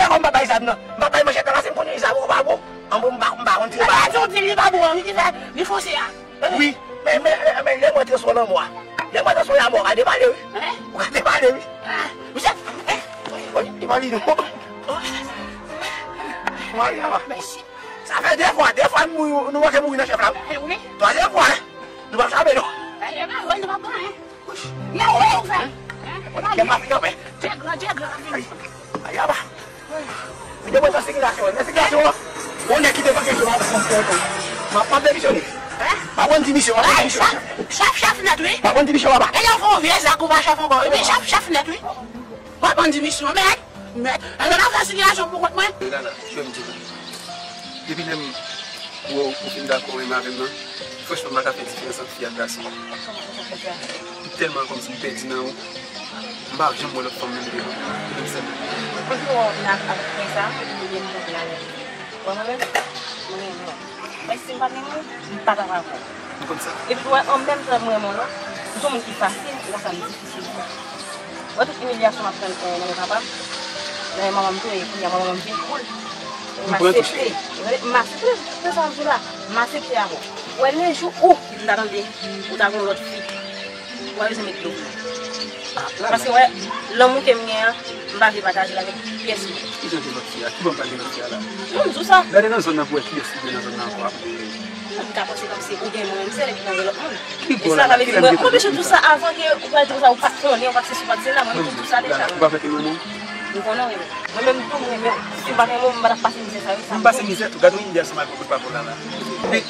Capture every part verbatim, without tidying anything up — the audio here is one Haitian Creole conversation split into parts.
fè kòm m pa bay zam nan? M pa bay manchèt la, paske m konnen zam ou pa bon. An bon, m pa, m pa konn tire bal. Sa di w di li pa bon an, wi, ki fè li fonse a. Wi, men, men, men, men lè mwen transfò nan mò a. Lè mwen transfò nan mò, ou ka depale, wi. Hein? Ou ka depale, wi. Ah, misye, hein? Wi, li pa li non. Mari, a. Mèsi. Sa fè de fwa, de fwa nou mouri, nou manke mouri nan chèf la. Eh, wi. Twazyèm fwa, hein? Nou p ap chape non. Eh, e pa vre, nou p ap pran, hein. Nan ou, ou fè. Hein? Kè m ap kanpe. Djèg lan, djèg lan ap vini. Ay, aba. Li te mwen nan sigilasyon, nan sigilasyon an. Bon, nèg ki te manke jwe avèk mwen, m ap, m ap demisyone. Hein? M ap rann dimisyon, m ap rann dimisyon. Chèf, chèf nèt, wi. M ap rann dimisyon, papa. E lè w fè yon vye zak ou pa chèf ankò, wi, men chèf, chèf nèt, wi. W ap rann dimisyon, mèt, mèt. Enben, m ap fè sigilasyon pou kont mwen. Nana, jwe m di. Depi lè m Ou, ou fin dakò renmen avè m nan. Franchman, m pa ka fè diferans ant fi ak gason. Ou tèlman kòmsi m pèdi nan ou. M pa janm wè lòt fanm menm devan. Menm sèl. Mwen pi wè w nan avèk frè sa, ou byen m kontre avè l. Wè mwen menm, mwen renmen w. Men si m pa t renmen w, m pa t ap avè w. M konn sa. Epi tou, an menm tan m renmen w lan, m se yon moun ki fasil, e pa sa m difisil. Wè tout imilyasyon m ap pran nan men papa m, nan men manman m tou, e kounye a manman m vin koul. M aksepte. M aksepte, se sa m di la. M aksepte avè w. Wè le jou ou m ta tande ou ta gon lòt fi, ou pa bezwen met dlo pou mwen. Paske wè, lanmou ke m gen an, m pa vle pataje l avèk pyès moun. Ki jan de lòt fi a? Ki bò m pale lòt fi a la? Non, m di w sa. Gade nan zòn nan pou wè kiyès ki gen nan zòn nan ankò apre. Non, m ka panse kòmsi ou gen mwen, m sèl epi mwen gen lòt moun. Ki bò la? Ki lè m gen lòt moun? E sa sa vle di, mwen, mwen bezwen di w sa avan ke ou pral di konsa ou pa t konnen, ou pa t sesi, ou pa t sela, mwen m di w sa deja. Ou pa fè ke mwen non? M konnen w renmen. Mwen menm tou, mwen menm, si m pa t renmen w, m pa t ap pase mizè sa yo, sa. M pase mizè tou, gade yon ide ansanm ak yon kout pa pou la la. Men,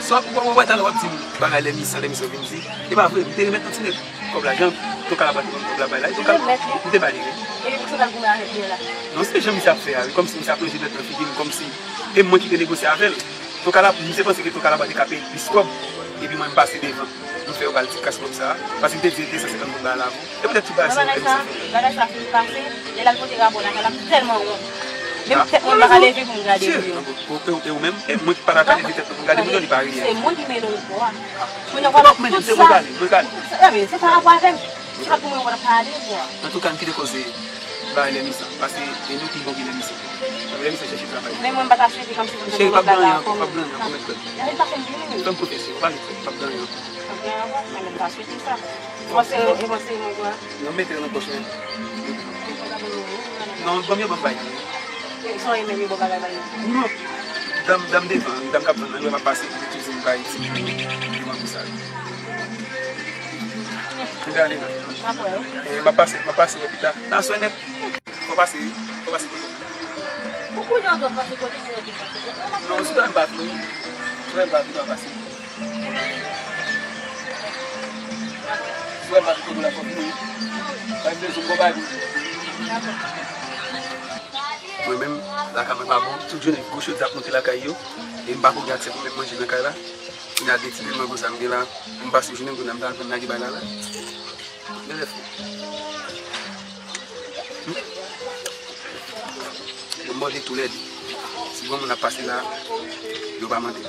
sa w ap wè talè w ap di m bagay lè misan, lè misan vin di, e pa vre, m te remèt nan ti nèg. Kòb la, jan Toka la pa te ban m kòb la bay la, e Toka m te ba li, wi. Epi poukisa w t ap goumen avèk li la? Non, se jan misye ap fè a, wi, kòmsi misye ap ranje bèt nan figi m, kòmsi e mwen ki te negosye avè l. Toka la, misye panse ke Toka la pa te ka peye l plis kòb, epi mwen m pase devan. M fè yo ba l ti kras kòb sa a, paske m te di l de san senkant goud ba l avan. E poutèt tout bagay sa yo, bagay sa fin pase, lè l al pote rapò lakay la, m tèlman wont. Menm tèt mwen m pa ka leve pou m gade pou yo. E ou menm, e mwen ki pa ta ka leve tèt mwen pou m gade moun yo, li pa riyen. Se mwen ki mennen w pou a. Mwen nan wè tout sa. Mwen kale, mwen kale. Sa, men, se pa rapò avè m. Se pa pou mwen wè pale pou a. Antouka, m kite koze bagay lè misan, paske e nou ki bon ki lè misan. Lè misan chèche travay. Men mwen m pa ta swete kòmsi pou m te nan lòt bagay ankò. Cheri, p ap gen anyen ankò, p ap gen anyen ankò, mèt fè m. Fè m konfyans, pa gen, p ap gen anyen ankò. P ap gen anyen ankò, men m pa swete sa. Ou panse, ou panse mwen kwa? Non, mete yo nan pòch mwen. Non, ban m yo, ban m bay. Sa w renmen yo, bon bagay bay yo. Non. Dam, dam devan, dam k ap vann nan, yo m ap pase, li toujou bay ti devan pou sa. M te ale la. M ap wè w. E, m ap pase, m ap pase wè pita. Nan swen nèt. Fò pase, wi. Fò pase kote. Ou konnen w dwe pase kote, se yo ki pase kote. Non, si w pa vin, si w pa vin, w pa pase. Frè m pa t konn la fòk nou. Mwen menm, lakay mwen pa bon, tout jounen gwo chodyè ap monte lakay yo, e m pa ko gen aksè pou m mèt manje nan kay la. Kounye a de ti pil mango sa m gen la, m pase jounen m kounye a m ta al pran lage bay la la. Bèlè fou. Yo mòde toulède. Si granmoun ap pase la, yo pa mande.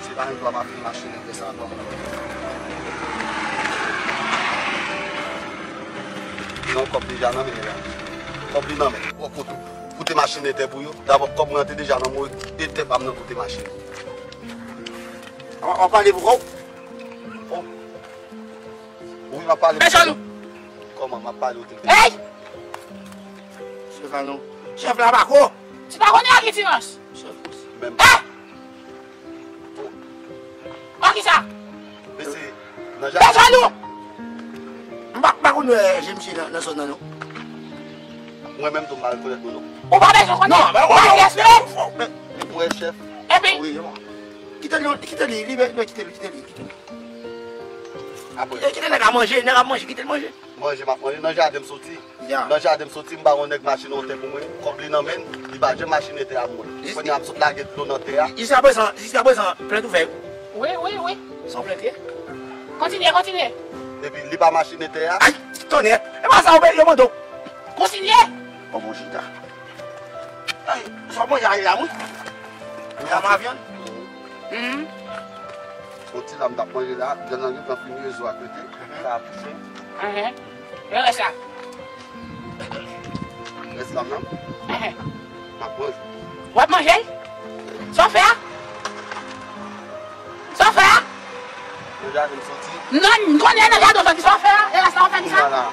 Se pa yon dwa m ap fin mache nan tè sa ankò. Non, kòb deja nan men la. Kòb li nan men. Bon, kote, kote machin etè pou yo. Dabò, kòb mwen an te deja nan mwen, etè pa m nan kote machin. W ap pale pou kò w? Oh. Wi, m ap pale. Fè jan nou. Kòman m ap pale ou te fè? Hey! Chèf la non. Chèf la pa ko. Ti pa konnen a ki ti rans. Chèf osi. Menm. Eh! Oh. Oh, kisa? Mesye, nan jaden. Fè jan nou. M pa, m pa konn wè je misye nan, nan zòn nan non. Mwen menm tou m pa rekonèt nou non. Ou pa bezwen konnen. Non, men ou pa gen respè. Men, men, mwen chèf. Epi? Wi, kite li, kite li, li, men, men, kite li, kite li, kite li. Apre. Kite nèg la manje, nèg la manje, kite l manje. Manje m ap manje, nan jaden m soti. Ya. Nan jaden m soti, m ba yon nèg machin etè pou mwen, kòb li nan men l, li pa janm machin etè a pou mwen. Kounye a m sot lage dlo nan tè a. Jiskaprezan, jiskaprezan, plent ouvè. Wi, wi, wi. Se yon plent ye. Kontinye, kontinye. Epi li pa machin etè a. Ay, tonnè. E pa sa yo mande w. Kontinye. Bon, bon, chita. Ay, sa w manje a ye la, wi. Ou ta ma vyann? Mhm. Yon ti lam t ap manje la, vyann nan gentan fini, rezo a pete, sa a touche. Mhm. E rès la? Rès lam nan? Mhm. M ap manje. W ap manje l? Sa w fè a? Sa w fè a? Nan jaden m soti. Non, m konnen nan jaden w soti, sa w fè a? E rès la w fè kisa? Kounye a la,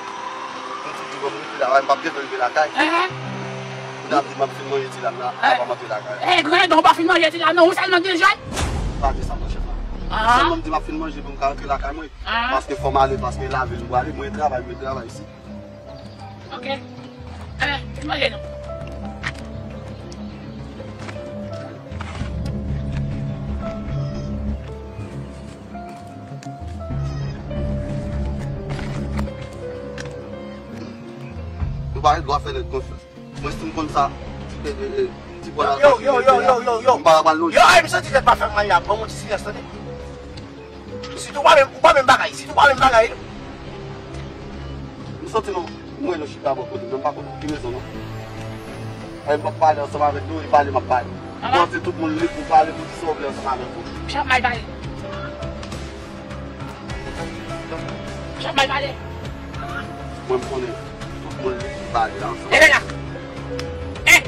m di di bon, m rete la, m p ap gentan rive lakay. Kounye a m di m ap fin manje ti lam nan, avan m antre lakay. Eh, grandon, w pa fin manje ti lam nan, ou sèlman gen jòy? Pa di sa, monchè. Sèlman m di m ap fin manje pou m ka antre lakay mwen. Paske fò m ale, paske lavil m prale, mwen travay, mwen travay isi. Ok. Enben, fin manje non. Nou pa gen dwa fè nèg konfyans. Mwen si m konn sa, e, e, e, m di Yo, yo, yo, yo, yo, yo. M pa pral lonje. Yo, ay, m santi tèt pa fè m mal la. Ban m yon ti silans, tande. Si tou pa menm, ou pa menm bagay. Si tou pa menm bagay. M santi nou, mwen nou chita bò kote, men m pa konn ki rezon non. Ay, m p ap pale ansanm avèk nou, e pale m ap pale. Mwen di tout moun lib pou pale, pou di sa w vle ansanm avèk ou. M ap mal pale. M ap mal pale. Mwen m konnen tout moun lib pou pale ansanm. Leve la. Eh!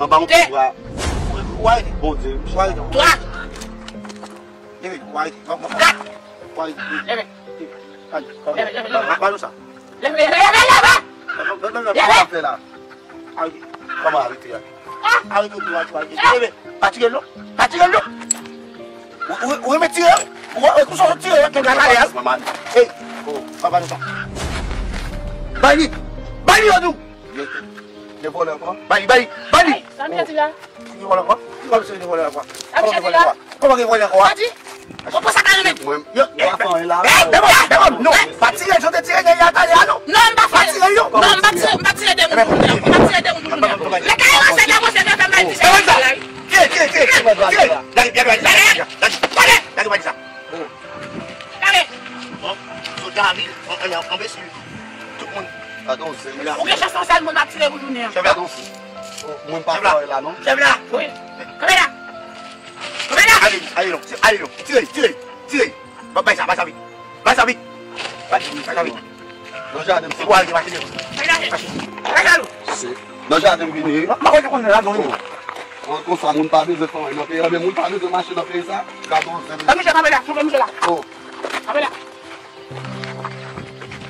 Anba yon kouvra. Ou arete. Bondye. Ou arete. Twa. Leve, ou arete. Kat. Ou arete. Leve. Leve, leve, leve. Ba nou sa. Leve, leve, leve, leve. Non, non, non, non, pa fè la. Arete. Kòman arete a? Arete ou tou, arete. Leve. Pa tire l non. Pa tire l non. Ou, ou, ou remèt tire l. Ou, ou, ou tire l, kèk la kale a. Ey. Oh, pa ba nou sa. Bay li. Bay li, yo di w. Gen vòlè ankò? Ba li, ba li, ba li! Sa misye di la? Gen vòlè ankò? Kòman misye gen vòlè ankò? Sa misye di la? Kòman gen vòlè ankò? Sa di? Konprann sa ka renmen. Mwen, yo, yo pa fè anyen la. Ey, dèmon, dèmon, non. Pa tire, yo te tire nèg la talè a, non. Non, m pa fè. Pa tire yo. Non, m pa tire, m pa tire dèmon. M pa tire dèmon. Lè kay ranse, dèmon, se fè m bay ti sa la. Tire, tire, tire, tire. Gade, gade, gade, gade, gade, gade, gade, gade sa. Gade. Bon, sòt la vin, an, an, anbesil. Tout moun. Gadon se. Ou gen chans yon sèl moun ap tire pou jounen an. Gadon se. Mwen pa fè la non. Chèf la. Wi. Kanpe la. Kanpe la. Ale, ale non. Se ale non. Tire, tire, tire. Ba, bay sa, bay sa vit. Bay sa vit. Bay, bay sa vit. Nan jaden m se pou al gen mache de. Bay sa vit. Bay sa vit. Se nan jaden m vini. Mwen pa konn konnen la non. Konsa moun pa bezwen fè anyen nan peyi a, men moun pa bezwen mache nan peyi sa. Gadon se. Kanpe la, kanpe la. Kanpe la.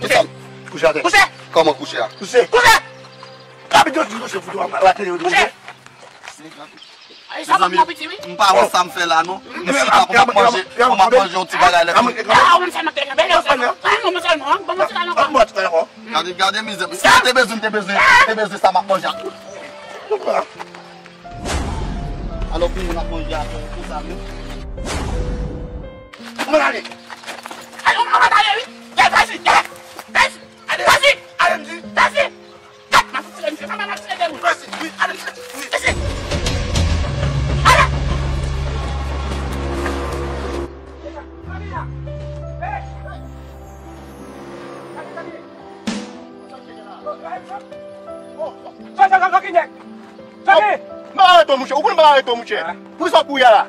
Kouche. Kouche atè. Kouche. Kòman kouche a? Kouche. Kouche. Kapit yo di kouche pou yo, la tele yo di kouche. Mezanmi, m pa wè sa m fè la non. M chita pou m ap manje, pou m ap manje yon ti bagay lè fini. Gade, gade mizè. Si m te bezwen, m te bezwen, m te bezwen sa m ap manje a. Alò pou moun ap manje a, pou sa menm. Mwen ale. Ale, mwen ale, wi. Gade, pasi, gade. Pasi. Ale, pasi. Ale, m di. Pasi. Gade, m ap tire, m fè sa, m ap tire de moun. Pasi, wi, ale, pasi, wi. Pasi. Ale. Sa, sa, sa, sa, ki nèg? Sa ki? M pa arete w, mouche. Ou konnen m pa arete w, mouche. Poukisa w kouri a la?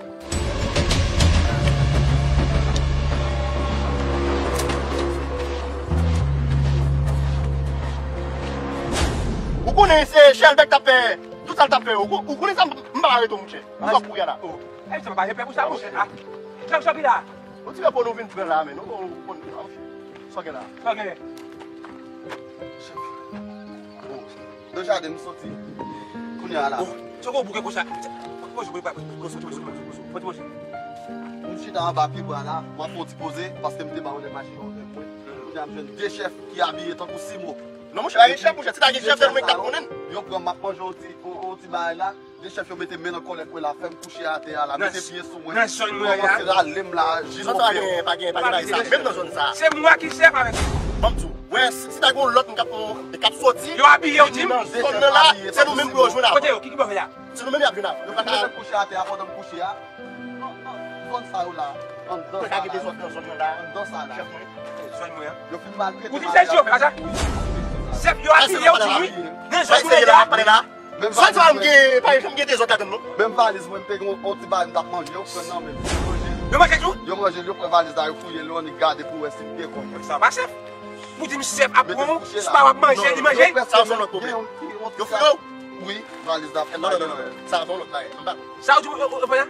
Ou konnen se Chèlbè k t ap fè tout sa l t ap fè yo. Ou, ou konnen sa, m pa arete w, mouche. Poukisa w kouri a la? E misye pa gen pè pou sa, mouche. Jan, jan ki la. Yon ti pè pou nou vin pran la, men nou, nou konn sa w gen la. Sa w gen? Nan jaden m soti. Kounye a la. Bon, se kon bouke konsa. Poze, poze, poze, poze, poze, poze, poze. M chita anba pyebwa la, m ap fè yon ti poze, paske m te ba yon nèg mache yon nèg mwen. Kounye a m jwenn de chèf ki abiye tankou simo. Non, monchè, pa gen chèf, monchè, si ta gen chèf, se nou menm k t ap konnen. Yo pran m ap manje yon ti, yon, yon ti bagay la. De chèf yo mete men nan kòlèt mwen la, fè m kouche atè a la, mete pye sou mwen. Nan zòn mwen an. Kòmanse rale m la, jis mwen. Sa pa gen, pa gen, pa gen bagay sa. Menm nan zòn sa. Se mwen ki chèf avèk ou. Ban m di w, wè, si, si ta gen yon lòt moun k ap, k ap soti, yo abiye, w di m. Kòm nan la, se nou menm pou yo jwenn avè. Kote yo? Ki, ki bò fè a? Se nou menm y ap jwenn avè. Yo pa ka. Mete m kouche atè a pandan m kouche a. Nan, nan zòn sa yo la, anndan sa la. Anndan sa la. Chèf mwen. Zòn mwen an. Yo fin maltrete m atè a. Ou di m se chèf, pa sa? Chèf yo abiye, w di m wi. Nan zòn mwen an. Menm valiz mwen. Sa m gen, pa janm gen dezòd ladann non. Menm valiz mwen, m te gen yon ti bagay m t ap manje, yo pran nan men m. Yo manje l. Yo manje l tou? Yo manje l, yo pran valiz la, yo fouye l, yo annik gade pou wè si m gen kòb. Sa pa chèf. Ou di m chèf ap pran w, si pa w ap manje, li manje. Sa se yon lòt pwoblèm. Yo fouye w? Wi, valiz la. Non, non, non, non. Sa se yon lòt bagay. Sa ou di yo, yo, yo fè la?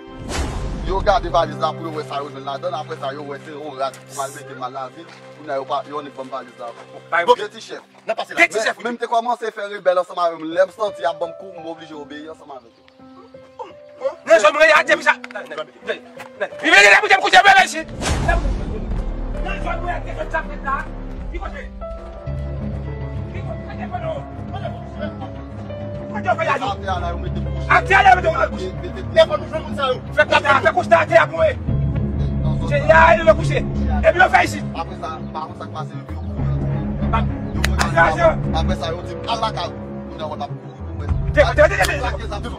Yo gade valiz la pou yo wè sa yo jwenn ladann, apre sa yo wè se yon rad pou m al mete m al lavil. Kounye a yo pa, yo annik ban m valiz la ankò. Bon, gen ti chèf. Nan pase la. Gen ti chèf. Men, men m te kòmanse fè rebèl ansanm avè m. Lè m santi y ap ban m kou, m oblije obeyi ansanm avèk yo. Nan zòn mwen an, depi sa. Li vin la pou te m koute bebe isit. Nan zòn mwen an, depi sa fèt la. Ki kote? Ki kote? Kote yo fè la, yo? Atè a la, yo mete m kouche. Atè a la, yo mete m kouche. Lè fò nou jwenn moun sa yo. Fè kouche, fè kouche atè a pou mwen. Se la, yo kouche. Epi yo fè isit. Apre sa, pa konn sa k pase, epi yo kouri. Apre sa, yo di m, al lakay ou. Kounye a, w ap kouri pou mwen. Tande, tande, tande.